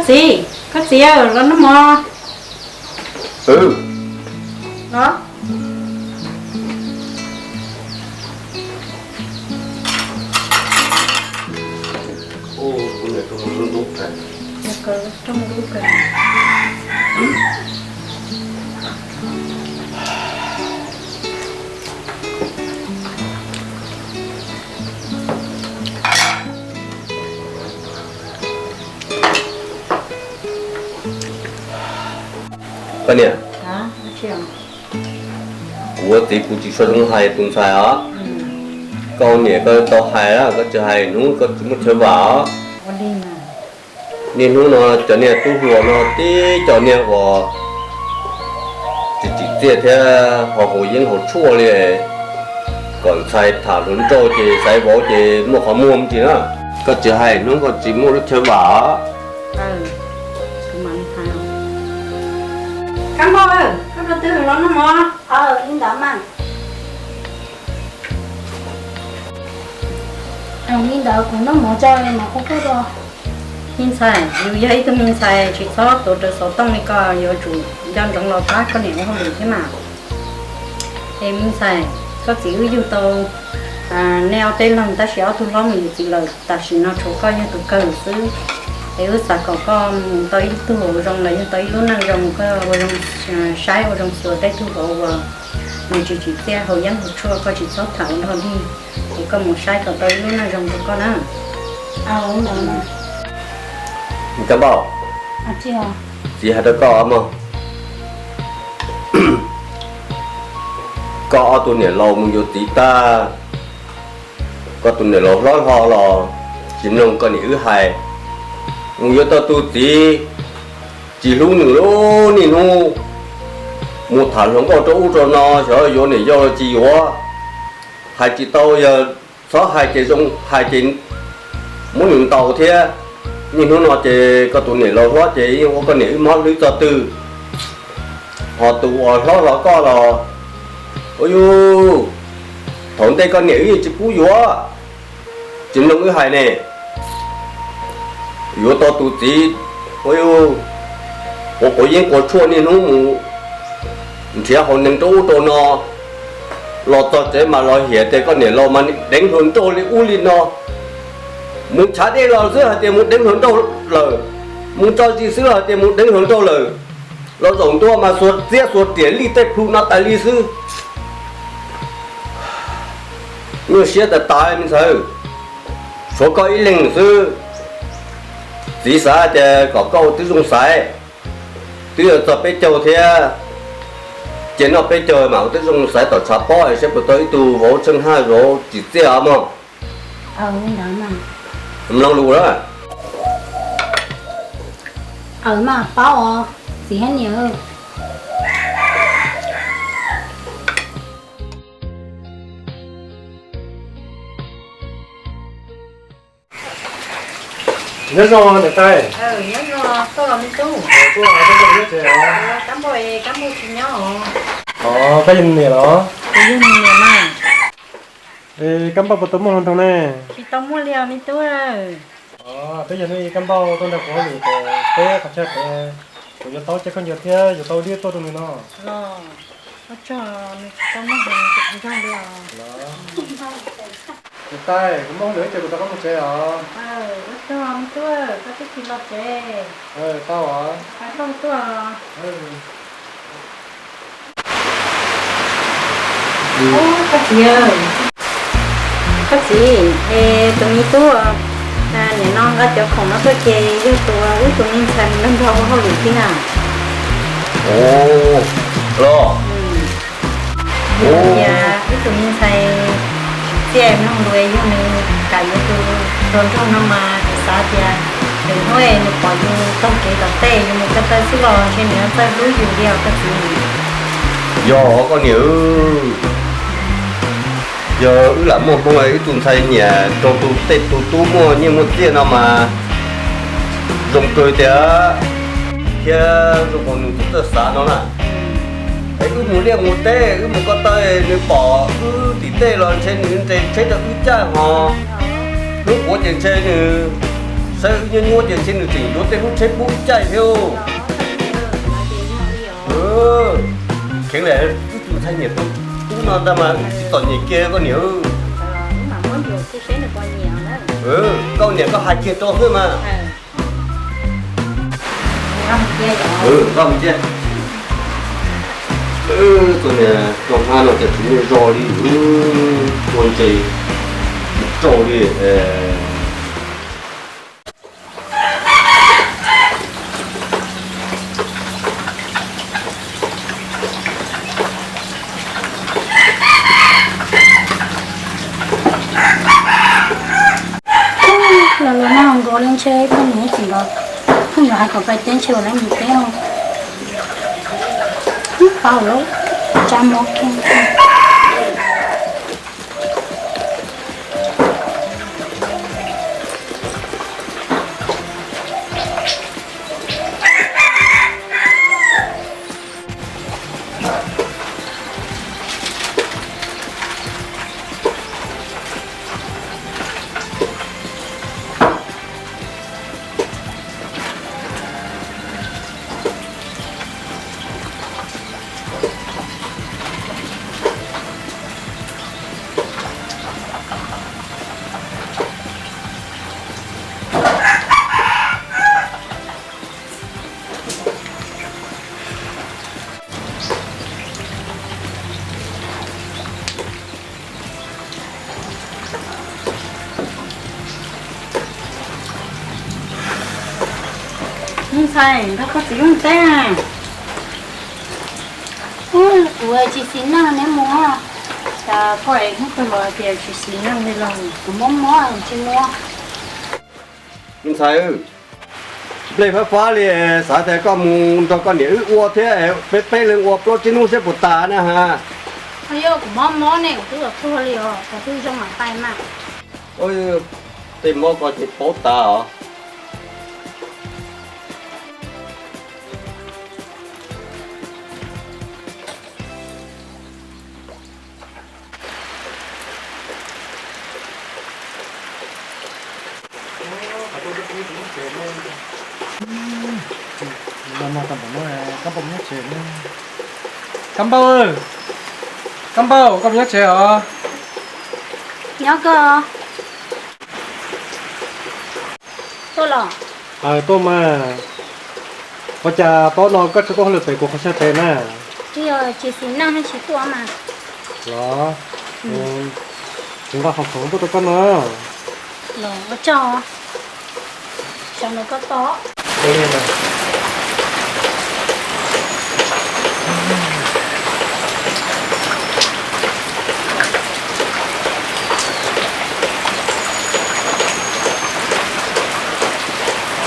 Txiv, koj txiv, los noj mov. Los. Koj niam, kuv ua txiv kuv tsis tshua zoo hais tus ntxhais os. Koj niam koj tau hais lawm, koj tsis hais hnub koj tsis muaj chaw vam os. Niaj hnub no cov niag tub hluas no tib cov niag uas tsis tsim txiaj thiab ho haus yeeb haus tshuaj li, kom ntxhais tham hluas nraug ces xaiv vauv ces muaj qhov muag ntsis na. Koj tsis hais hnub koj tsis muaj lub chaw vam os. Kab Npauj, koj rau twg los noj mov? Li ntawd mas. Li ntawd kuv noj mov tso mam qhuav koj rau. Me ntxhais, yus yog ib tug me ntxhais tsis txhob tuav rawv xov tooj li ko, yuav tsum nco ntsoov los pab koj niam ua hauj lwm thiab mas. Es me ntxhais, koj txiv wb yug tau nej ob peb leeg tab sis ob tug hlob mus yuav txiv lawm, tam sim no tshuav koj yog tus kawg xwb. Es wb xav kom koj mus tau ib tug hauv zoo los yog tau ib lub neej zoo, koj ua zoo saib ua zoo xyuas tej tug vauv uas nws tsis tsim txiaj haus yeeb haus tshuaj, koj tsis txhob tham ua luaj li. Es koj mus saib kom tau ib lub neej zoo rau koj na. Kab Npauj, txiv hais rau koj mog, koj ob tug niam laus mus yuav txiv tag, koj tus niam laus hlob hlo los tsis mloog koj niam wb hais, mus yuav tau tus txiv tsis hlub nws lub niaj hnub, mus tham hluas nkauj rau ub rau no, xyov yuav niam yau los tsis yuav. Hais tsis tau, yog txhob hais ces zoo, hais ces muab nws ntaus thiab. Niaj hnub no ces koj tus niam laus hlob ces yeej ua koj niam wb mob hlwb txog twg. Ho tus uas hlob hlo koj los, ua yus, thaum ntej koj niam wb yeej tsis pub yuav, tsis mloog wb hais ne. Yuav tau tus txiv, ua yus, quav quav yeeb quav tshuaj niaj hnub mus nrhiav hauv neeg rau ub rau no, los txog tsev mas los hiam tias koj niam laus mas deev hluas nraug li ub li no. Mus tshav dej los xwb hais tias mus deev hluas nraug lawm, mus tso zis xwb los hais tias mus deev hluas nraug lawm. Los zaum ntua mas xuas txiab xuas riam lij tej plhu no tas li xwb. Nyuaj siab tas tas me ntxhais, tshuav koj ib leeg xwb. Txiv xav tias kom koj ua tib zoo xaiv, twb yuav txog peb caug thiab, ces noj peb caug mas ua tib zoo xaiv tom tshav pob es saib puas tau ib tug vauv tsheej haj vauv tsim txiaj os mog. Mloog lus na. Aws mas paub os txiv hab niam. Nyob zoo niam tais. Nyob zoo, koj los me tub? Tuaj, tuaj nyob tsev os. Kab Npauj, Kab Npauj tsis nyob os. Os, koj yog niam los? Kuv yog niam mas. Kab Npauj puas tau muaj hluas nraug ne? Tsis tau muaj li os me tub. Os, peb yog nej Kab Npauj tuaj nrog kuv hauj lwm ces peb qhov chaw pem kuv yuav tau cov khaub ncaws thiab yuav tau liab tuaj rau nws no. Los, ua tsaug, nws tsis tau muaj hluas nraug li os. Niam tais, kuv muaj hauj lwm ces kuv rov qab mus tsev os. Ua tsaug me tub, koj txhob txwm los tsev. Tau os. Koj txiv, koj txiv, es tus me tub nim no nqa cov khoom no tuaj ces yog tus wb tus me ntxhais mus nrog nrog ua hauj lwm thiab na. Os, los. Yog tias wb tus me ntxhais tsim txiaj mloog lus, yog nws kam yuav tus hluas nraug no mas kuv xav tias lwm hnub nws pom yus taug kev tom tej yus mus ko taw xwb los ntshe nws yuav txawj hlub yus li os koj txiv. Yog koj niam, yog wb lam muaj hmoo ib tug ntxhais nyiam rau tus tej tus tub muaj nyiaj muaj txiaj no mas zoo kawg tiag, thiab zoo nkaus nws txawj xav no na. Es wb mus liaj mus teb, wb mus ko taw, nws pom wb tim tej los ntshe nws nres tsheb rau wb caij ho. Hnub puav ces ntshe nws Saib wb nyuaj nyuaj ces ntshe nws tseem yuav tej lub tsheb pub ib caij thiab. Kheev lam wb tus ntxhais nyiam tus tub no ntag mas tsis txom nyem kiag koj niam. Koj niam koj hais kiag rau xwb mas. Koj mus cia. Tus niam rau hma no cas tsis muaj zog li, ua ntses tsis rau li. Los los nag nkaus li ntshe pheej mus tsis nkaus, pheej yuav hais kom pais teb ntshe ua lawv mus teb os. Pau lawv tsa mov kiag. Me ntxhais, nrog koj txiv mus teb. Kuv tsis xis neej neb mus. Cas koj es hnub twg los tias tsis xis neej li los kuv mob mob tsis mus. Me ntxhais, nplej fab fab li, xav tias koj mus nrog koj niam wb ua thiab, peb peb leeg ua plaub tsib hnub seb puas tas na has. Yog kuv mob mob ne kuv twb los tuag li os, kuv twb zoo mam pais mas. Tej mob ko ces paub tas os. Kab Npauj, Kab Npauj, koj puas nyob tsev os? Nyob koj. Tuaj los? Tuaj mas. Ua cas paub no koj tsis tuaj hauj lwm pem kuv qhov chaw pem na? Twb yog tsis xis neej tsis tuaj mas. Los, kuv nqa qhov khoom tuaj rau koj no. Los ua tsaug. Sawv ntawm koj tos.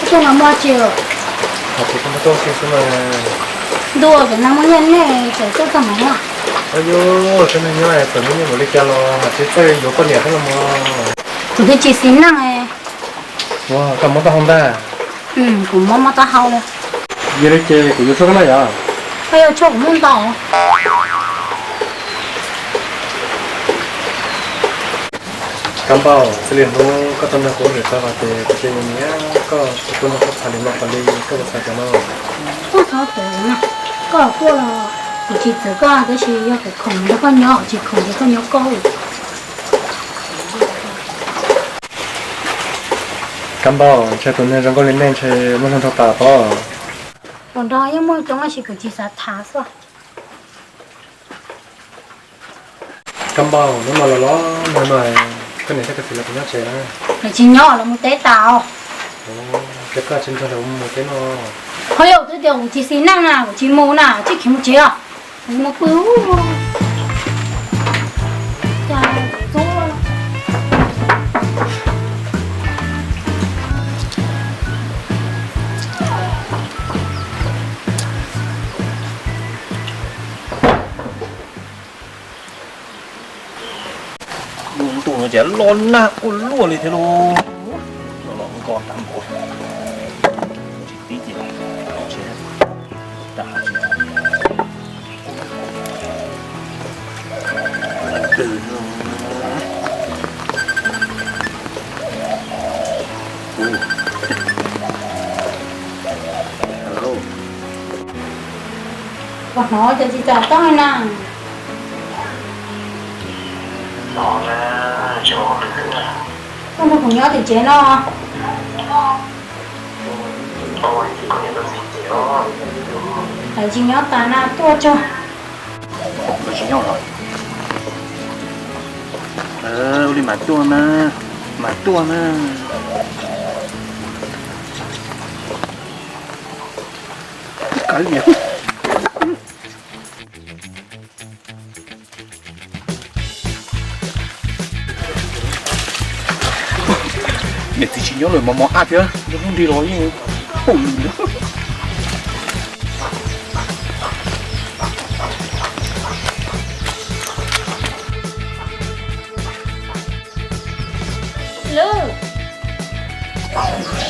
Koj tuaj no muaj tsi? Ntuj, kuv no muaj nyiaj nej txawm tuaj txog no. Yus, tseem neeg nyob txawm muaj nyiaj npaum li cas los tsis txawj yuav poj niam thiab los mas. Kuv twb tsis xis neej. Ua, koj mob taub hau ntag. Kuv mob mob taub hau li. Yog li ces kuv yuav tshuaj koj noj yom. Koj yuav tshuaj kuv muaj ntau. Kab Npauj, txij li hnub koj tuaj nrog kuv ua lwm tus los ces kuv cia li nyiam koj, kuv tuaj nrog koj txhais lus los pom li koj puas txhais cov no. Koj txhob tus na, koj tuaj los kuv tsis txwv koj tab sis yog kuv khoom nrog koj nyob, tsis khoom ces koj nyob koj. Kab Npauj, ntshe tus neeg zoo nkauj li nej ntshe muaj neeg nrog tas pob. Puas nrog yeej muaj coob tab sis kuv tsis xav tham xwb. Kab Npauj, hnub no los los nag no, koj niam thiab koj txiv lawv puas nyob tsev na? Lawv tsis nyob, lawv mus teb tas os. Ces koj tsis nrog lawv mus teb no? Ho yog twb tias kuv tsis xis neej na, kuv tsis mus na, tsis khiav mus tsev os. Kuv mus pw. Lub ntuj no ces los nag ua luaj li thiab lauj. Los los nkoj tag npaum. Tsis tib ces tsis tag. Ub, Hnov cov tsis txawm tob na. Koj nrog kuv nyob tim tsev no. Lawv tsis nyob tas na, tuaj tso. Lawv tsis nyob los? Ua li mam tuaj na, mam tuaj na. Niam txiv tsis nyob lawm mos mos ab thiab, nrog hnub nrig los yeej pum.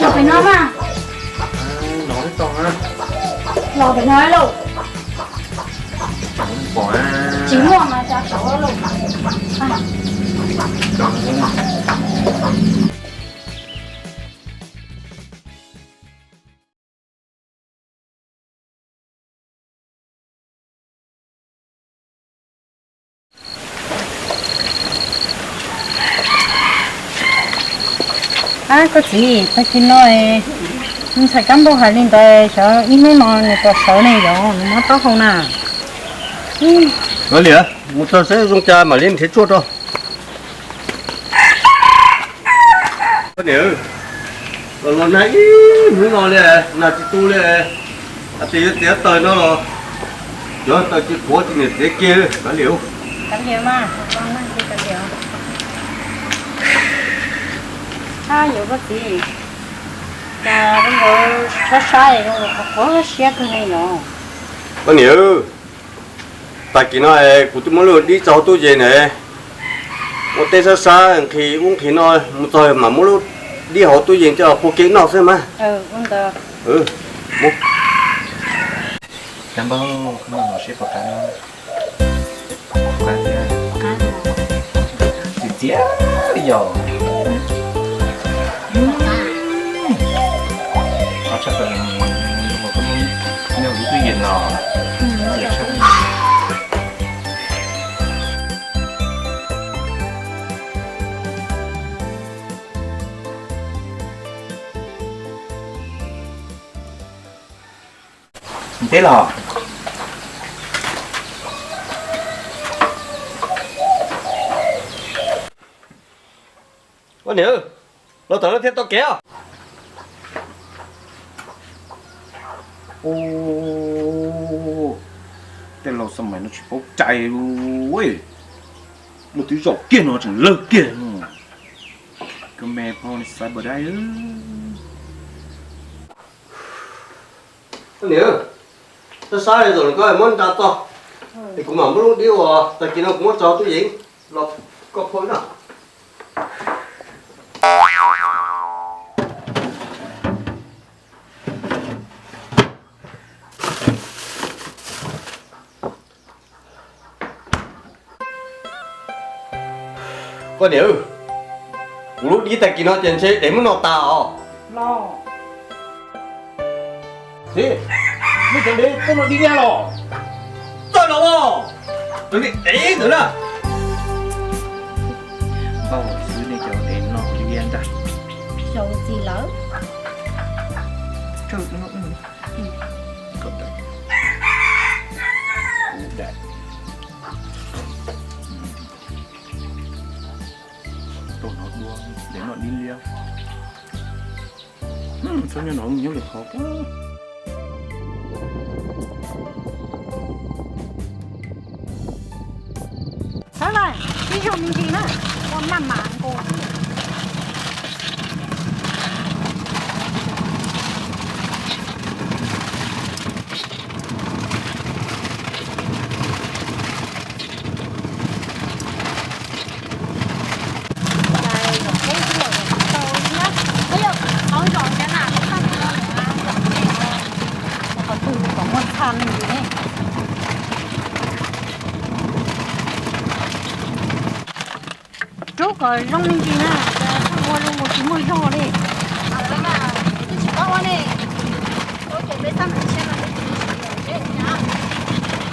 Los pem no mas. Los pem no lauj. Tsis muaj mas tso saud lauj. Ab, koj txiv, tag kis no ntxhais Kab Npauj hais li ntawd, xyov ib hnub no nws puas sawv ne, yog nws mob taub hau na. Ua li, mus txog seb zoo cas mam li nrhiav tshuaj rau. Koj niam, los los nag ib hnub no li, nag tsis tu li, hais tias yuav txiav taws no los cov taws tsis qhuav ces niam txiav kiag kav liam. Ab, yuav koj txiv, cas zoo nkaus sab sab zoo nkaus qhuav qhuav siab kawg li no. Koj niam, tag kis no kuv twb muab lub dib tso hauv tub yees na. Ua teb sab sab nqhis ub nqhis no, mus txog mam muab lub dib hauv tub yees coj pua kev noj xwb mas. Cab Npauj, koj noj mov seb puas qab no. Txiv txiav li yog. Tshaj plaws, koj muab nyob hauv lub tub yees no. Ntev los? Ua niam, los tom no thiaj tau kev os. Ua, tej laus xab mais no tsis paub cai li. Lub twb zaum kiag no tseem lawg kiag. Koj me phooj ywg xaiv npawg dab. Niam, sab sab zaum no koj muab nra txog, es kuv mam muab lub dib uas tag kis no kuv muab tso tub yees los koj phoj na. Koj niam, kuv lub dib tag kis no ces ntshe dev muab noj tas os. Txiv, nej cov dev txawj noj dib liab los? Txawj los os, cov dev ntawd na. Npauj xwb nej cov dev noj liab ntag. Xyov txiv lawm. Tau hnov dua, dev noj dib liab. Txhob nyob no, nyob lwm qhov. Sawv daws, ib zaug me ntsis na, ua maj mam nkaus. Qhov twg kom muaj txha me ntsis ne. Rub kom zoo me ntsis na, ua zoo nkaus tsis muaj zog li. Twb tsis paub ua ne. Ua ces peb txaj muag tshiab no peb tsis tsis tsis tsis tsis.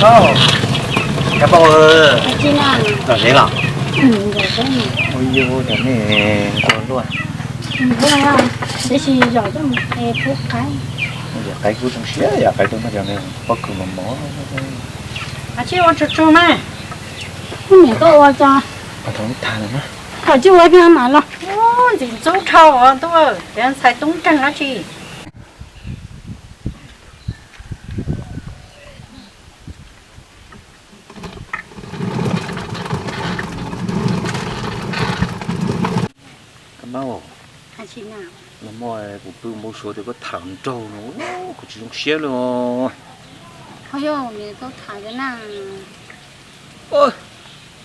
Kab Npauj, los ze los? Ua yus cov nej kua luaj. Tab sis zom coj mus es pub qaib. Yam qaib kub zoo siab, yam qaib tuaj muaj cov pob kws mos mos. Ab, tsis ua tsuag tsuag na. Niam koj ua tso. Thaum tag lawm na. Thaum tsis ua peb mam los. Ntxim ntxub dhau os ntuj, tias ntxhais tub nkeeg dab tsi. Kab Npauj, los muaj kuv pw npau suav tias koj tham nraug no, kuv tsis zoo siab li os.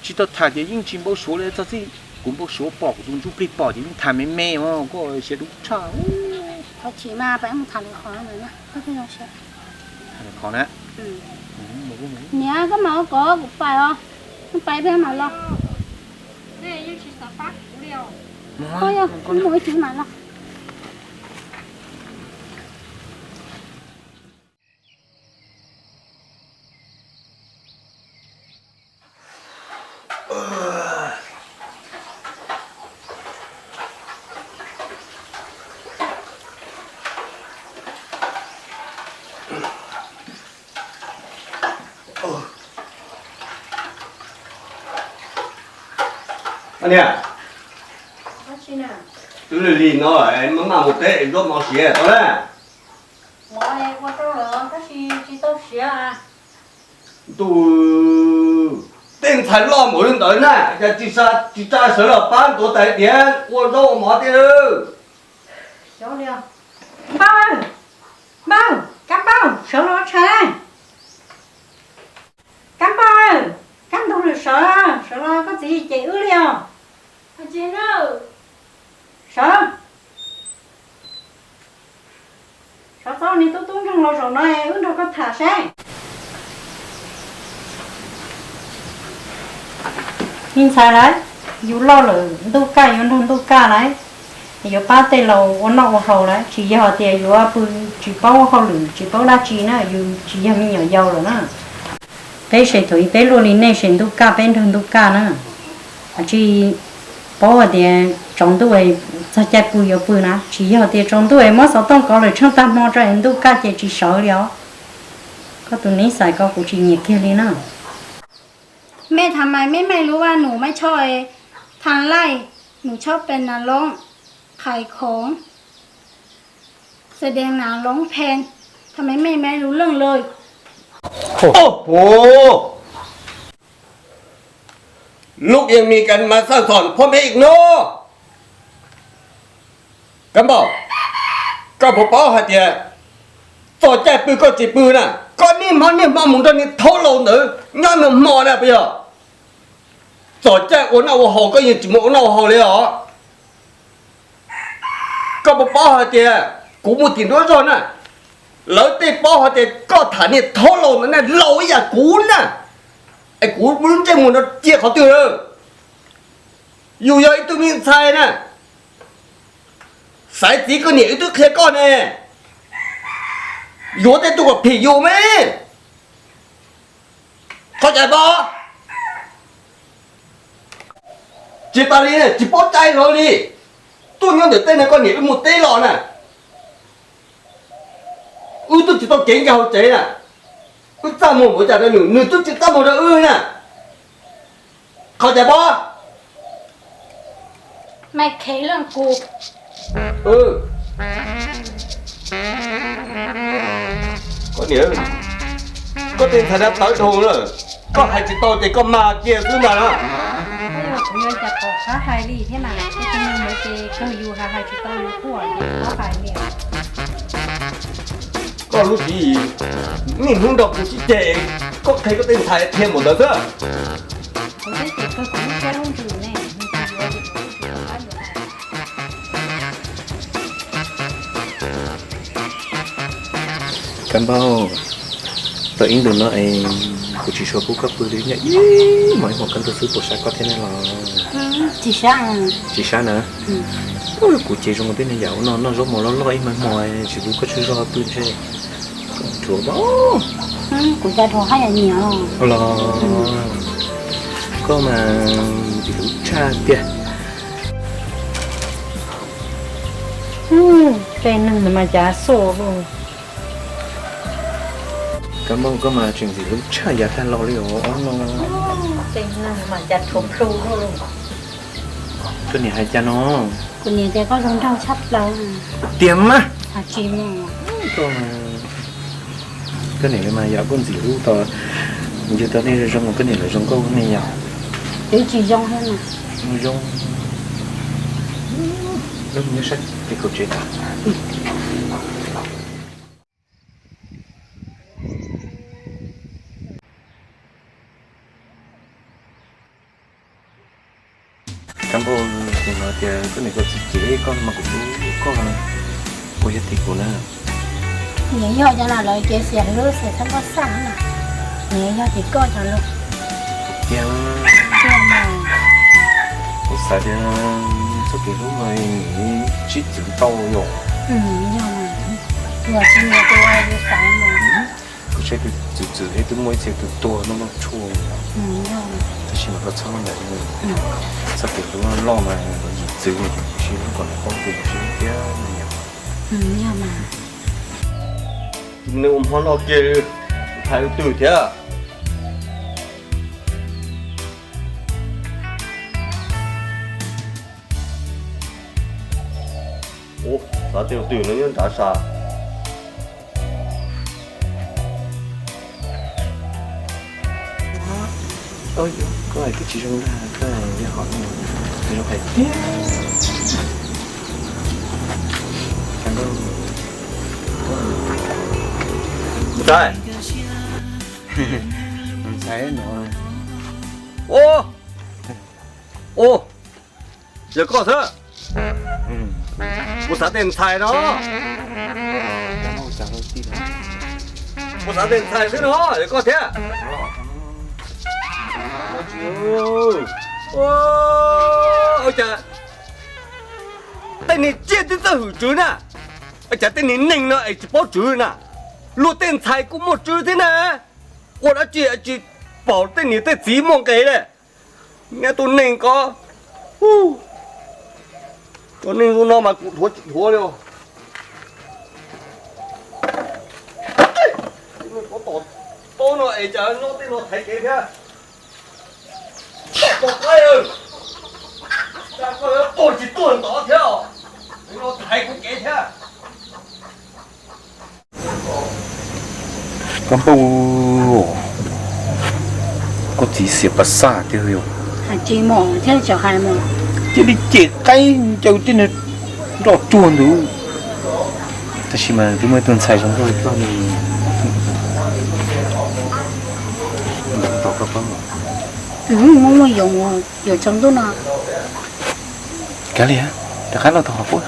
Tsis tau tham ces yeej tsis npau suav li, txog txij kuv npau suav pom kuv tus ntsuj plig pom ces yeej tham me me os, koj siab dub tshaj. Qhov na, niam koj mam ua kom kuv pais os, pais peb mam los. Koj yog kuv mus ib chim mam los. Niam, twb lig lig no, maj mam mus teb zaub mov siav tau na. Ntuj, tej ntxhais loj npaum li ntawd na, cas tsis tsa sawv los pab ntuav tais diav ua zaub ua mov tiag. Npauj, Npauj, Kab Npauj, sawv los tshais. Kab Npauj, kab ntug lawm, sawv, sawv los, koj txiv cem wb li os. Sawv, sawv txog niag tub tub nkeeg los zaum no wb nrog koj tham saib. Me ntxhais lauj, yus loj lawm ntuj kaj yuav nrog ntuj kaj lauj, yuav pab tej laus ua noj ua haus lauj, tsis yog tias yuav pw tsis paub hauj lwm tsis paub dab tsi na, yus tsis yog me nyuam yaus lawm na. Peb ces thaum ub peb luaj li nej ces ntuj kaj peb nrog ntuj kaj na. Tsis paub hais tias tsaus ntuj txog caij pw yuav pw na, tsis yog tias tsaus ntuj muab xov tooj kov lawm tsheej tag hmo tso es ntuj kaj ces tsis sawv li os. Koj tus niv xais ko kuv tsis nyiam kiag li na. แม่ทำไมไม่ไม่รู้ว่าหนูไม่ชอบไอ้ ทางไล่ หนูชอบเป็นนักร้องขายของ แสดงหนังร้องเพลง ทำไมแม่ไม่รู้เรื่องเลย Ub, lub yeej mis kas mas xaj xom phob meb ib nub. Kab Npauj, koj puas paub hais tias txog caij pw koj tsis pw na, koj niaj hmo niaj hmo mus nrog niag thaub laus ntawd nyob nag hmo na puas yog? Txog caij ua noj ua haus koj yeej tsis mus ua noj ua haus li os. Koj puas paub hais tias kuv mus tim nruab zog na, lawv tej paub hais tias koj tham niag thaub laus ntawd na, laus ib yam kuv na, es kuv lub ntsej muag no cia qhov twg lawm? Yus yog ib tug me ntxhais na, xaiv txiv koj niam wb twb qhia koj ne, yuav tej tug kom phim yus me. Qhov caiv pab, tsis tas li, tsis paub cai hlo li. Tuaj nyob ntawm tej no koj niam wb mus teb los na, wb twb tsis tau kev nkag hauv tsev na, wb txaj muag npaum cas rau nws, nws twb tsis txaj muag rau wb na. Qhov caiv pab, koj niam, koj tej ntxhais no tawv dhau lawm, koj hais tsis tau ces koj mag kiag xwb ntag na. Kuv yuav cas pom qab hais li thiab mas, kuv tus me nyuam ces kawg yus hais hais tsis tau nws quaj ces qab hais li. Koj lub tswv yim niaj hnub nrog kuv sib ceg, koj qhia koj tej ntxhais qhia npaum ntawd xwb. Kuv twb cem kawg kuv lub siab lub ntsws ne, nws tsis yuav ces kuv twb tsis rov qab yuav lawm. Kab Npauj, tau ib ntus no es kuv tsis tshua pub koj pw li, nyob ib hmos ib hmos koj ntuj xwb puas sab koj thiab ne los? Tsis sab na. Kuv ces zoo tej niag yam ua noj noj zaub mov loj loj ib hmos ib hmos tsis pub koj tsaug zog pw ntshe. Thuav pab. Kuv cas dhuav haj yam nyiam. Los koj mas ntxim hlub tshaj tiag. Tej neeg mas cas xub luj. Kab Npauj, koj mas tseem ntxim hlub tshaj yav tag los li os no. Tej neeg mas cas thuav plhu luj. Koj niam hais cas no? Kuv niam tias koj zoo nraug tshaj plaws. Tiag mas. Tsis mus. Koj niam mas yog koj ntxim hlub tau, yug tau nej zoo zoo, koj niam lawv zoo nkauj ne yom? Twb tsis zoo thiab mas. Zoo. Nyob sab pem kaum tsev tag. Kab Npauj, kuv hnov tias koj niam koj txiv cem koj no mas kuv hlub koj, puas yog tim kuv na? Nyias yog cov no lawv ces xiam hlub xiam txhawb nkauj xaj na. Nyias yog tim koj cov lus. Tiag. Tiag mas. Kuv xav tias txoj kev hlub no sib txwv tau yom. Yog mas, yog tsis nyias tus yus xav mas. Kuv saib tus txwv txwv thiab twb muaj ib txhia tus tuag noj noj tshuaj. Tab sis mas koj txhob ntawd, txoj kev hlub loj mas yim txwv, sib hlub kom nws paub tias sib hlub thiab no yom. Nws ua hmo noj kiag, hais ua twg thiab? Ua, xav tias tus twg no nyob nrad sas. Koj hais twb tsis zoo ntag, koj yog hom no, zoo hais tiag. Ntxhais. Ntxhais no. Ua, ua, yog koj xwb. Kuv xav tej ntxhais no. Kuv xav tej ntxhais xwb no, yog koj thiab. Ua cas tej niag tsiaj twb txawj hwm tswv na, ua cas tej niag neeg no es tsis paub tswv na? Luag tej ntxhais kuj muaj tswv thiab na, ua dab tsi tsis pom tej niag tej txiv muaj nqis li. Nyob tus neeg ko, cov neeg zoo no mas kuv dhuav tsis dhuav li os. Tus neeg ko tom tod no es cas nyob tej no thaiv kev thiab. Tom qaib, cas koj yuav tuag tsis tuag ntov thiab os, no thaiv kuv kev thiab. Koj Npauj, koj txiv xiam pas xaj tiag yog. Hais tsis mus thiab tseem hais mus. Cia li cem qaib ncaws tej nroj tsuag ntawd. Tab sis mas twb muaj ib tug ntxhais zoo nkauj li koj ne. Tos koj pab mus. Muaj muaj yuav, yuav tsaus ntuj no. Kav liam, rov qab los tau qhov qub.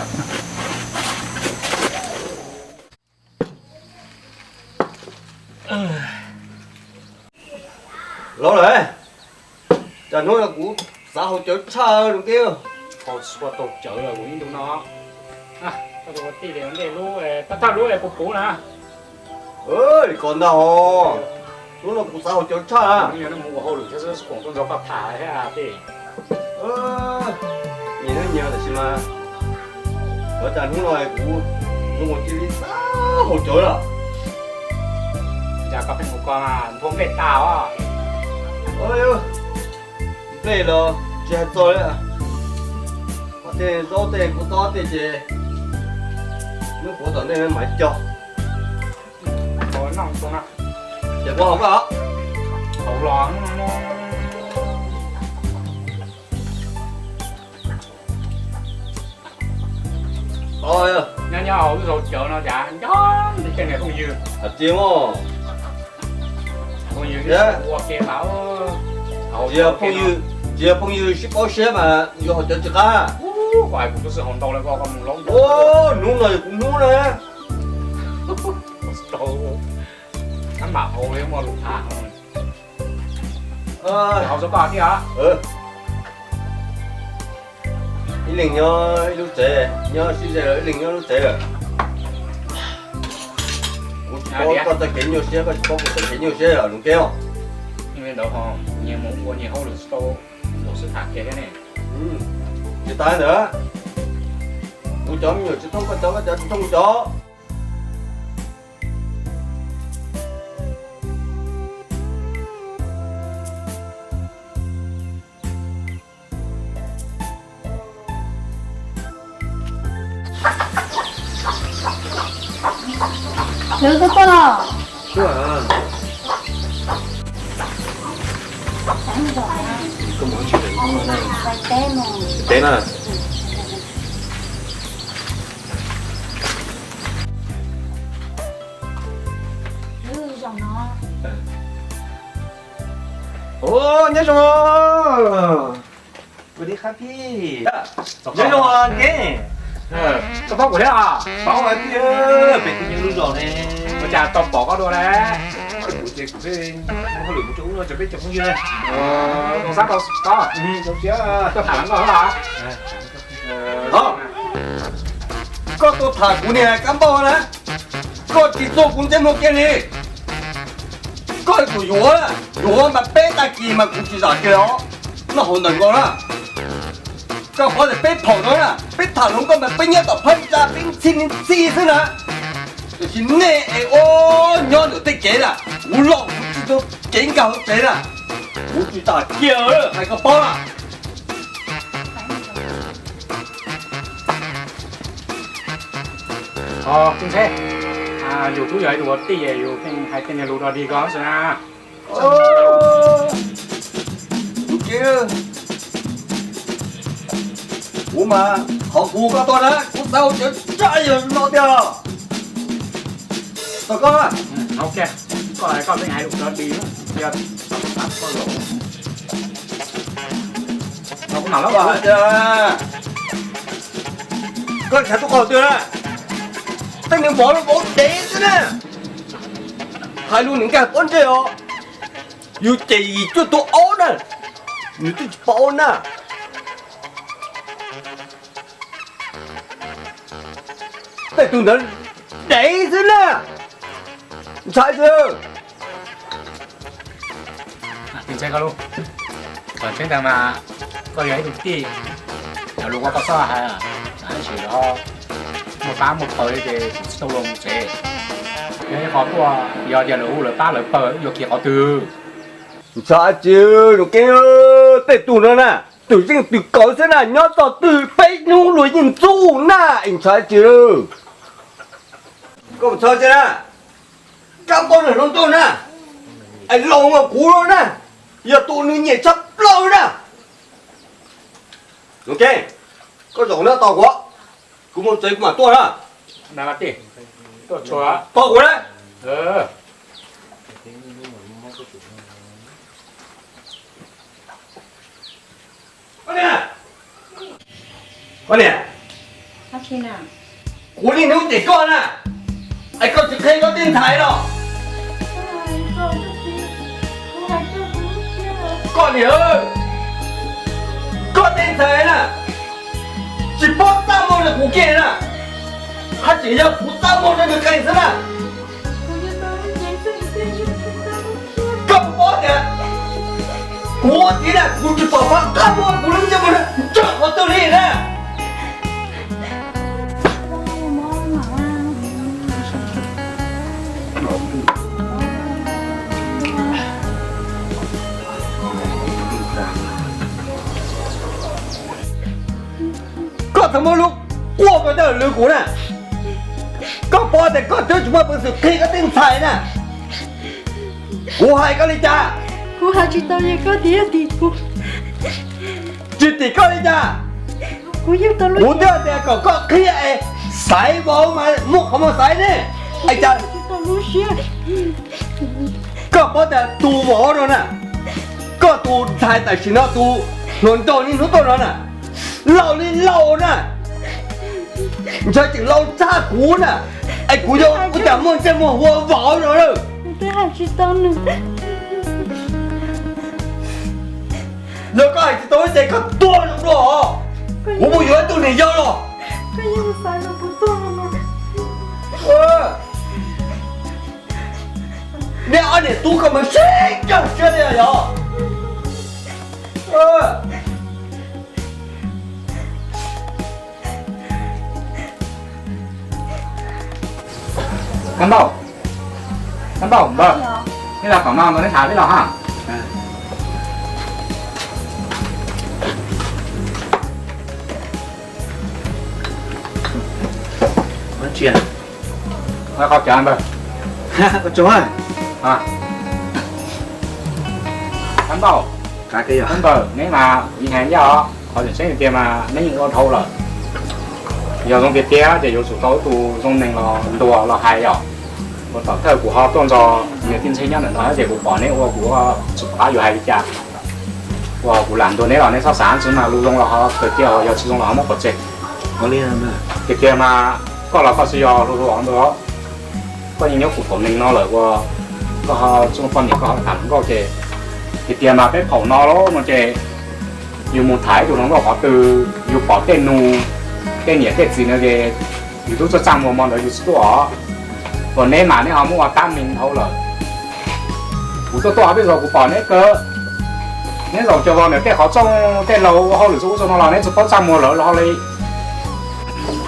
Los lawm, cas hnub no kuv xav haus cawv tshaj rau keb. Haus tsis tau cawv kuv ib ntu no. Koj tus ua tij li ntej lub, thawj lub puv puv na. Li ko ntag os, hnub no kuv xav haus cawv tshaj na. Mus ua hauj lwm thiab xwb, koom tuaj nrog koj tham thiab tij. Nyias nyob nyias tam sim mas, ua cas hnub no kuv zoo ua cia li xav haus cawv lawm. Cas koj pheej mus ko mas nphua nplej tas os. Nplej los tsis hais txog li, tej zaub tej kua txob tej ces hnub puav tom ntej mam cog. Ces koj haus koj. Haus los. Nyob nyob haus lub haus cawv no cas nco ntsoov tej niag phooj ywg. Hais tias mas, phooj ywg ua ke mas, tsis yog phooj ywg, tsis yog phooj ywg sib paub siab mas yuav haus cawv tsis qab. Koj hais kuv twb xwb haus ntau li koj, koj mus laub. Hnub no yog kuv hnub na. Tab mam haus li muaj lus tham. Haus txog koj thiab. Ib leeg nyob ib lub tsev, nyob sib ze lawm ib leeg nyob lub tsev lawm. Kuv Paub koj txoj kev nyuaj siab, koj tsis paub kuv txoj kev nyuaj siab yog Nuj Keeb. Nyias mus ua nyias hauj lwm tsis tau, los sib tham kiag thiab ne. Tsis tas ntawd, kuv cov me nyuam tsis thooj koj cov, koj cov tsis thooj kuv cov. Lawv koj tuaj los? Koj mus teb na. Ua, nyob zoo. Ua li qab phij. Nyob zoo os Keeb. Koj paub kuv thiab os? Paub os tij, peb kuj nyob lub zos ne. Ua cas tau pom koj dua lawm? Kuv ces kuv pheej muaj hauj lwm mus rau ub no, ces peb cov phooj ywg zoo sab tau koj, zoo siab tuaj tham hluas nkauj los. Koj tuaj tham kuv niag kab npauj na, koj tsis txuag kuv ntsej muag kiag li. Koj tus yuav, yuav mas peb tag kis mas kuv tsis zam kiag os. Noj hauv ntawm nkaus na. Koj qhov tias peb phaum no na, peb tham hluas nkauj mas peb nyob tom phab ntsa peb ntxhi li ntxhi xwb na. Tiam sis nej es ua nyob ntawm tej kev na, kuv los kuv tsis tau kev nkag hauv tsev na, kuv tsis zam kiag hais koj paub na. Tub Ntxheb, yus twb yog ib tug ua tij, yus pheej hais tej niag lus dog dig ko xwb na. Kuv mas qhov kuv koj tuaj na, kuv xav ua cov tsav yog no tiag. Tau koj, koj hais koj pheej hais lus dog dig, yog koj nrhav tub qhov twg na, tej nws vov los vov dev xwb na. Hais lus nws nkag pob ntseg os. Yus ces yim cuaj tug aub na, nws twb tsis paub na. Tej tug ntawd dev xwb na, ntshai xwb. Tseeb ntag mas, koj yog ib tug tij, cov lus koj txhob hais, tab sis muaj pab muaj pawg li ces kuv tsis tau los mus tsev. Yog ib qho tuaj, yog tias lawv hu lawv pab lawv pawg wb yuav khi qhov twg? Ntshai tsis, Nuj Keeb, tej tug no na, twm zeej twm kawv xwb na, nyob txog twg peb hnub luag yeej ntxub na, es ntshai tsis. Koj mus txhob tsis na, kab npauj nws hluas nraug na, es laus ua kuv no na, yog tus nws nyiam tshaj plaws na. Nuj Keeb, koj zaum no tos kuv, kuv mus tsev kuv mam tuaj na. Tos kuv na. Koj niam, kuv niaj hnub cem koj na, es koj tsis qhia koj tej ntxhais los? Koj niam, koj tej ntxhais na, tsis paub txaj muag rau kuv kiag na, haj tseem yog kuv txaj muag rau nws qees xwb na. Koj puas paub tias kuv ua txiv na, kuv tsis pom qab muab kuv lub ntsej muag ntsaws qhov twg li na. Koj txhob muab lub quaj ko coj lwv kuv na. Koj paub tias koj twb tsis muaj peev xwm qhia koj tej ntxhais na. Kuv hais koj li cas? Kuv hais tsis tau li, koj tias tim kuv. Tsis tim koj li cas? Kuv twb tias kom koj qhia es xaiv vauv mas muaj qhov muag xaiv ne. Es cas koj paub tias tus vauv no na, koj tus ntxhais tam sim no tus hluas nraug niaj hnub tuaj no na, laus li laus na, ntshai tseem laus tshaj kuv na, es kuv yuav ua cas muaj ntsej muag hu ua vauv no lawm. Yog koj hais tsis tau ces koj tuag zoo dua os. Kuv mus yuav ib tug niam yau los. Nej ob niam tub koj mas sib cag siab li yog. Kab Npauj, Kab Npauj, npawg, nej los tom no nrog neb tham ib los ha. Qhov cawv npawg. Kab Npauj, npawg, neb mas ib hais ncaj os, qhov tseem ceeb tiag mas neb yeej ua dhau lawm. Yog zoo tiag tiag ces yuav tsum tau ib tug zoo neeg los ntuas los hais yom. Ua tom thawj kuv ho tuaj nrog niam tij ntxheb nyob ntawm no ces kuv pom neb ua kuv tsis pom qab yuav hais li cas. Ua kuv lam ntuas neb los neb txhob xav, tsis mas lus zoo los ho kawg tiag, yog tsis zoo los ho muab pov tseg. Tiag tiag mas koj los koj tsis yog hluas hluas ntawd, koj yeej nyob kuv pom neeg no lawm ua koj ho tsis muaj poj niam koj ho tham hluas nkauj ces tiag tiag mas peb phaum no lawm no ces yus mus tham ib tug hluas nkauj qhov twg yus pom tej nus, tej niam tej txiv no ces yus twb txaj txaj muag hmo ntawd yus tsis tuaj os. Uas neb mas neb ho muab ua tab meeg dhau lawm. Kuv tuaj tuaj ob peb zaug kuv pom neb kawg. Neb zaum cov vos ntawm tej qhov txooj tej laus ua hauj lwm txog ub txog no los neb tsis paub txaj muag lawv los li.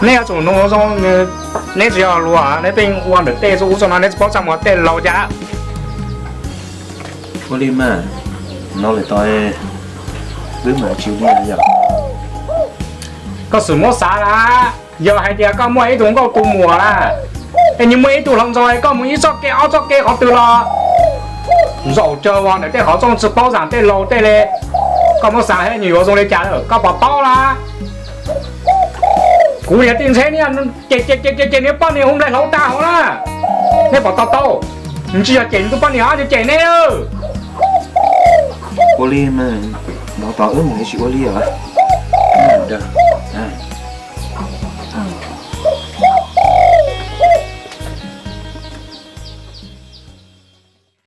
Neb yuav tsum nug zoo, neb tsis yog luag, neb pheej ua ntawm tej txog ub txog no neb tsis paub txaj muag tej laus cas. Ua li mas, no lawm tau, wb mam tsis ua li yom. Koj sim muab xav na, yog hais tias koj muaj ib tug nkauj tus muam na, es nws muaj ib tug hluas nraug, koj mus ib txoj kev ob txoj kev qhov twg los zaum cov vos ntawm tej qhov txooj tsis paub zaam tej laus tej li. Koj muab xav seb nws yuav zoo li cas, koj puas paub na? Kuv niam tij ntxheb niaj ces ces ces ces niag poj niam hu nplaig hlauv tag hauv na. Neb pom tau tau, nws tsis yog cem nws tus poj niam, nws cem neb. Ua li mas, no tau wb mus tsis ua li os.